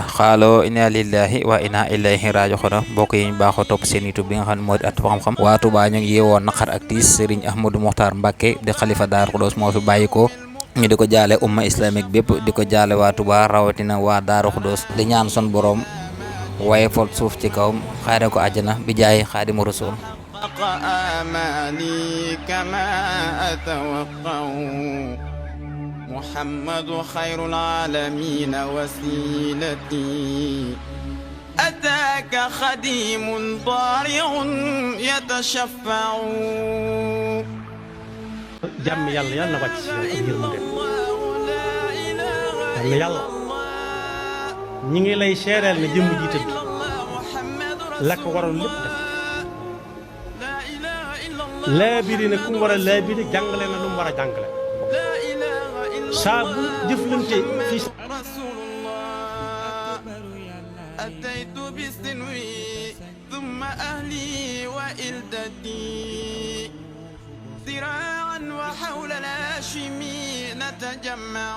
xaaloo inna lillahi wa inna ilayhi raaji'uun mbokk yi ñu baaxoo topp seen YouTube bi nga xam ne moo di Ëttu Xam-Xam waa Touba ñu ngi yeewoo naqar ak tiis Serigne Ahmadou Mokhtar Mbacké di xalifa Daaru Xudoos moo fi bàyyi ko ñu di ko jaale umma islamique bépp di ko jaale waa Touba rawatina waa Daaru Xudoos di ñaan son borom waaye fol suuf ci kawam xaare ko àjjana bi jaay Xaadimu Rasuul محمد خير العالمين وسيلتي أتاك خديم ضارع يتشفع jàmm yàlla yàlla na wàcc ci yow ak yërmande jàmm yàlla ñi ngi lay seereel ne jëmm ji tëdd la ko waroon lépp def laabiri ne ku mu war a laabiri jàngale na lu mu war a jàngale saabu jëflante fii أتيت بسنوي ثم أهلي وإلدتي ذراعا وحول الهاشمي نتجمع